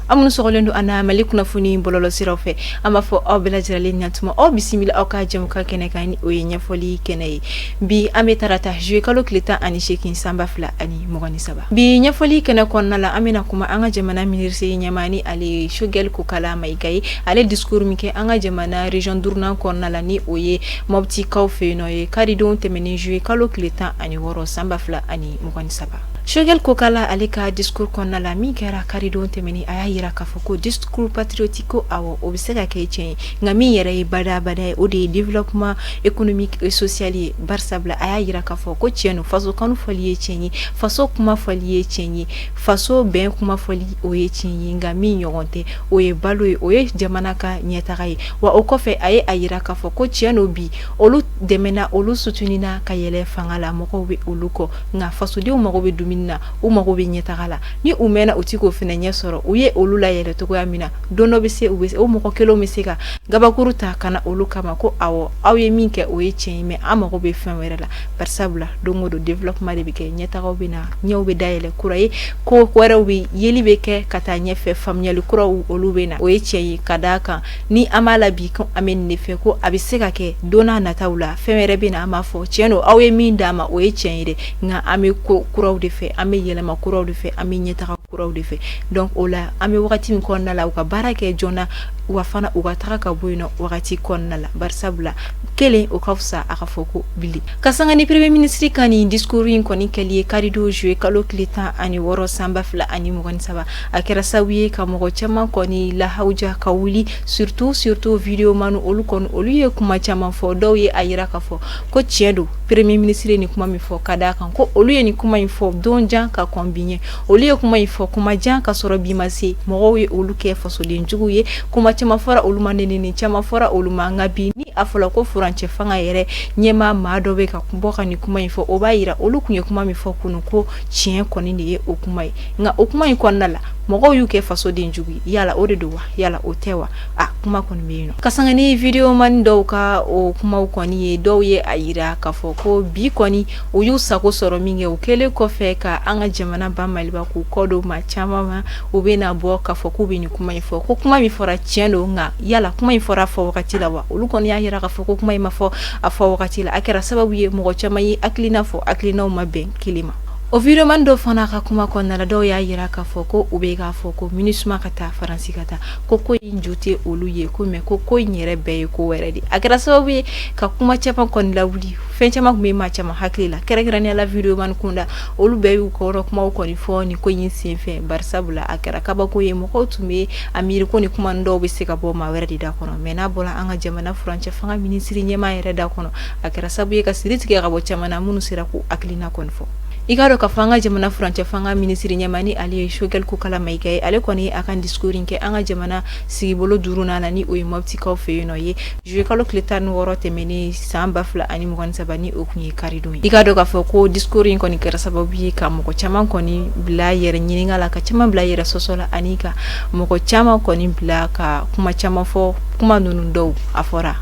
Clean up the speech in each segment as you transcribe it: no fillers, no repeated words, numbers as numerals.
Aw minnu sɔgɔlen don an na Mali kunnafoni bɔlɔlɔ siraw fɛ, an b'a fɔ aw bɛɛ lajɛlen ɲatuma, aw bisimila aw ka jɛmukan kɛnɛ kan, ni o ye ɲɛfɔli kɛnɛ ye. Bi an bɛ tarata, juillet kalo tile 18, san 2023. Bi ɲɛfɔli kɛnɛ kɔnɔna la, an bɛna kuma an ka jamana minisiri ɲɛmaa, ni ale ye Choguel Kokalla Maïga ye. Ale discours min kɛ an ka jamana région duurunan kɔnɔna la, ni o ye Moptikaw fɛ yen nɔ ye, karidon tɛmɛnen, juillet kalo tile 16, san 2023. Choguel Kokalla, ale ka discours kɔnɔna la min kɛra karidon tɛmɛnen, a y'a jira k'a fɔ ko discours patriotique ko awɔ, o bɛ se ka kɛ tiɲɛ ye, nka min yɛrɛ ye badabada ye, o de ye développement économique et social ye. Barisabula a y'a jira k'a fɔ ko tiɲɛ don, faso kanu fɔli ye tiɲɛ ye, faso kuma fɔli ye tiɲɛ ye, faso bɛn kuma fɔli, o ye tiɲɛ ye, nka min ɲɔgɔn tɛ, o ye balo ye, o ye jamana ka ɲɛtaga ye. Wa o kɔfɛ, a ye a jira k'a fɔ ko tiɲɛ don, bi olu dɛmɛna, olu soutenina ka yɛlɛ fanga la, mɔgɔw bɛ olu kɔ, nka fasodenw mago bɛ dumuni na, u mago bɛ ɲɛtaga la. Ni u mɛnna, u ti k'o fana ɲɛ sɔrɔ, u ye olu layɛlɛ cogoya min na, don dɔ bɛ se, u bɛ o mɔgɔ kelenw bɛ se ka gabakuru ta ka na olu kama ko awɔ, aw ye min kɛ, o ye tiɲɛ ye, mais an mago bɛ fɛn wɛrɛ la. Barisabula don o don développement de bɛ kɛ, ɲɛtagaw bɛ na, ɲɛw bɛ dayɛlɛ kura ye, ko wɛrɛw bɛ yeli bɛ kɛ ka taa ɲɛfɛ, faamuyali kuraw, olu bɛ na. O ye tiɲɛ ye, ka d'a kan ni an b'a la bi ko an bɛ nin de fɛ, ko a bɛ se ka kɛ don n'a nataw la, fɛn wɛrɛ bɛ na, an b'a fɔ tiɲɛ don, aw ye min d'an ma, o ye tiɲɛ ye dɛ, nka an bɛ ko kuraw de fɛ, an bɛ yɛlɛma kuraw de fɛ, an bɛ ɲɛtaga kuraw de fɛ. Donc o la, an bɛ wagati min kɔnɔna la, u ka baara kɛ joona, wa fana u ka taga ka bɔ yen nɔ wagati kɔnɔna la, barisabula kelen o ka fisa a ka fɔ ko bili. Ka sanga ni premier ministre ka nin discours in kɔni kɛli ye karidon, juillet kalo tile 16, san 2023, a kɛra sababu ye ka mɔgɔ caman kɔni lahawuja ka wuli, surtout videoman. Olu kɔni, olu ye kuma caman fɔ. Dɔw ye a jira k'a fɔ ko tiɲɛ don, premier ministre ye nin kuma min fɔ, ka d'a kan ko olu ye nin kuma in fɔ don jan ka kɔn bi ɲɛ. Olu ye kuma in fɔ kuma jan ka sɔrɔ bi ma se. Mɔgɔw ye olu kɛ fasoden jugu ye, kuma caman fɔra olu ma, nɛnini caman fɔra olu ma. Nka bi, ni a fɔra ko furancɛ fanga yɛrɛ ɲɛmaa maa dɔ bɛ ka bɔ ka nin kuma in fɔ, o b'a jira olu tun ye kuma min fɔ kunun, ko tiɲɛ kɔni de ye o kuma ye. Nka o kuma in kɔnɔna la, mɔgɔw y'u kɛ fasoden jugu ye. Yala o de don wa, yala o tɛ wa? A kuma kɔni bɛ yen nɔ. Ka sanga ni videoman dɔw ka o kumaw kɔni ye, dɔw ye a jira k'a fɔ ko bi kɔni, u y'u sago sɔrɔ min kɛ, u kɛlen kɔfɛ ka an ka jamana ba Maliba k'u kɔ don maa caman ma, u bɛna bɔ k'a fɔ k'u bɛ nin kuma in fɔ, ko kuma min fɔra, tiɲɛ don, nka yala kuma in fɔra a fɔ wagati la wa? Olu kɔni y'a jira k'a fɔ ko kuma in ma fɔ a fɔ wagati la. A kɛra sababu ye, mɔgɔ caman ye hakilina fɔ, hakilinaw ma bɛn kelen ma. O videoman dɔ fana ka kuma kɔnɔna la, dɔw y'a jira k'a fɔ ko u bɛ k'a fɔ ko MINUSMA ka taa, Faransi ka taa, ko in ju tɛ olu ye ko, mais ko in yɛrɛ bɛɛ ye ko wɛrɛ de. A kɛra sababu ye ka kuma caman kɔni lawuli. Fɛn caman tun bɛ maa caman hakili la, kɛrɛnkɛrɛnnenya la videoman kunda, olu bɛɛ y'u kɔrɔ kumaw kɔni fɔ nin ko in senfɛ. Barisabula a kɛra kabako ye, mɔgɔw tun bɛ a miiri ko ni kuma dɔw bɛ se ka bɔ maa wɛrɛ de da kɔnɔ, mais n'a bɔra an ka jamana furancɛ fanga minisiri ɲɛmaa yɛrɛ da kɔnɔ, a kɛra sababu ye ka siri tigɛ ka bɔ caman na minnu sera k'u hakilina kɔni fɔ. I k'a dɔn k'a fɔ an ka jamana furancɛ fanga minisiri ɲɛmaa, ni ale ye Choguel Kokalla Maïga ye, ale kɔni a ka discours in kɛ an ka jamana sigibolo duurunan na, ni o ye Moptikaw fɛ yen nɔ ye, juillet kalo tile 16 tɛmɛnen, san 2023, ni o tun ye karidon ye. I k'a dɔn k'a fɔ ko discours in kɔni kɛra sababu ye ka mɔgɔ caman kɔni bila yɛrɛ ɲininka la, ka caman bila yɛrɛ sɔsɔ la, ani ka mɔgɔ caman kɔni bila ka kuma caman fɔ. Kuma ninnu dɔw a fɔra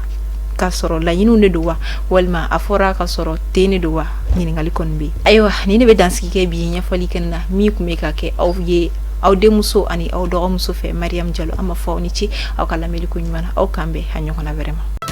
ka sɔrɔ laɲiniw de don wa, walima a fɔra ka sɔrɔ ten de don wa? Ɲininkali kɔni bɛ. Ayiwa, nin de bɛ dansigi kɛ bi ɲɛfɔli kɛnɛ na min tun bɛ ka kɛ aw ye, aw denmuso ani aw dɔgɔmuso fɛ, Mariam Jalo. An b'a fɔ aw ni ce aw ka lamɛnni ko ɲuman na. Aw k'an bɛn a ɲɔgɔnna wɛrɛ ma.